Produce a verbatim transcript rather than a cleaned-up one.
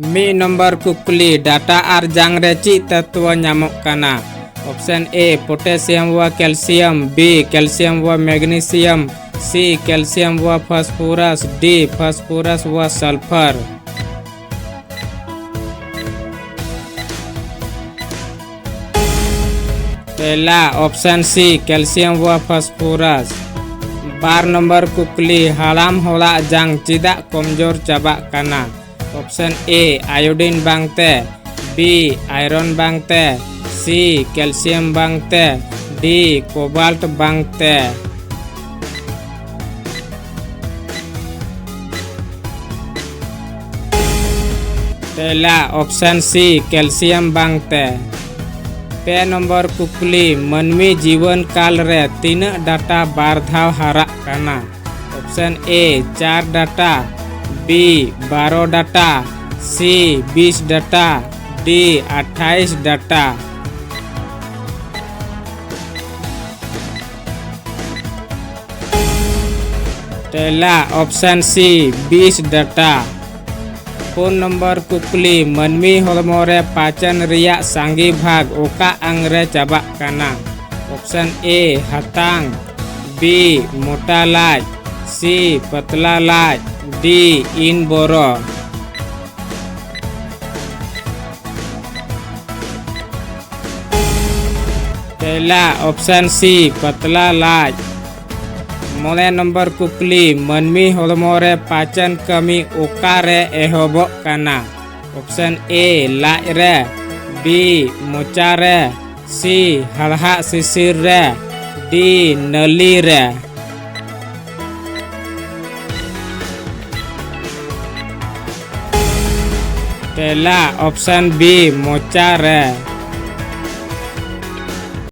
ᱢᱤᱫ ᱱᱚᱢᱵᱚᱨ ᱠᱩᱠᱞᱤ, ᱰᱟᱴᱟ ᱟᱨ ᱡᱟᱝ ᱨᱮ ᱪᱮᱫ ᱛᱚᱛᱣᱚ ᱧᱟᱢᱚᱜ ᱠᱟᱱᱟ? Option A, potassium ᱣᱟ calcium, B, calcium ᱣᱟ magnesium, C, calcium ᱣᱟ phosphorus, D, phosphorus ᱣᱟ sulfur. ᱛᱮᱞᱟ, Option C, calcium ᱣᱟ phosphorus. ᱵᱟᱨ ᱱᱚᱢᱵᱚᱨ ᱠᱩᱠᱞᱤ, ᱦᱟᱲᱟᱢ ᱦᱚᱲᱟᱜ ᱡᱟᱝ ᱪᱮᱫᱟᱜ ᱠᱚᱢᱡᱳᱨ ᱪᱟᱵᱟᱜ ᱠᱟᱱᱟ? Option A, iodine ᱵᱟᱝᱛᱮ, B, iron ᱵᱟᱝᱛᱮ, C, calcium ᱵᱟᱝᱛᱮ, D, cobalt ᱵᱟᱝᱛᱮ. ᱛᱮᱞᱟ, Option C, calcium ᱵᱟᱝᱛᱮ. ᱯᱮ ᱱᱚᱢᱵᱚᱨ ᱠᱩᱠᱞᱤ, ᱢᱟᱹᱱᱢᱤ ᱡᱤᱣᱚᱱ ᱠᱟᱞ ᱨᱮ ᱛᱤᱱᱟᱹᱜ ᱰᱟᱴᱟ ᱵᱟᱨ ᱫᱷᱟᱣ ᱦᱟᱨᱟᱜ ᱠᱟᱱᱟ? Option A, ᱪᱟᱨ ᱰᱟᱴᱟ, B, ᱵᱟᱨᱚ ᱰᱟᱴᱟ, C, ᱵᱤᱥ ᱰᱟᱴᱟ, D, ᱟᱴᱷᱟᱭᱤᱥ ᱰᱟᱴᱟ. ᱛᱮᱞᱟ, Option C, ᱵᱤᱥ ᱰᱟᱴᱟ. ᱯᱩᱱ ᱱᱚᱢᱵᱚᱨ ᱠᱩᱠᱞᱤ, ᱢᱟᱹᱱᱢᱤ ᱦᱚᱲᱢᱚ ᱨᱮ ᱯᱟᱪᱚᱱ ᱨᱮᱭᱟᱜ ᱥᱟᱸᱜᱮ ᱵᱷᱟᱜᱽ ᱚᱠᱟ ᱟᱝ ᱨᱮ ᱪᱟᱵᱟᱜ ᱠᱟᱱᱟ? Option A, ᱦᱟᱛᱟᱝ, B, ᱢᱚᱴᱟ ᱞᱟᱡ, C, ᱯᱟᱛᱞᱟ ᱞᱟᱡ, D, ᱤᱱ ᱵᱚᱨᱚ. ᱛᱮᱞᱟ, Option C, ᱯᱟᱛᱞᱟ ᱞᱟᱡ. ᱢᱚᱬᱮ ᱱᱚᱢᱵᱚᱨ ᱠᱩᱠᱞᱤ, ᱢᱟᱹᱱᱢᱤ ᱦᱚᱲᱢᱚ ᱨᱮ ᱯᱟᱪᱚᱱ ᱠᱟᱹᱢᱤ ᱚᱠᱟ ᱨᱮ ᱮᱦᱚᱵᱚᱜ ᱠᱟᱱᱟ? Option A, ᱞᱟᱡ ᱨᱮ, B, ᱢᱚᱪᱟ ᱨᱮ, C, ᱦᱟᱲᱦᱟᱜ ᱥᱤᱥᱤᱨ ᱨᱮ, D, ᱱᱟᱹᱞᱤ ᱨᱮ. ᱛᱮᱞᱟ, Option B, ᱢᱚᱪᱟ ᱨᱮ.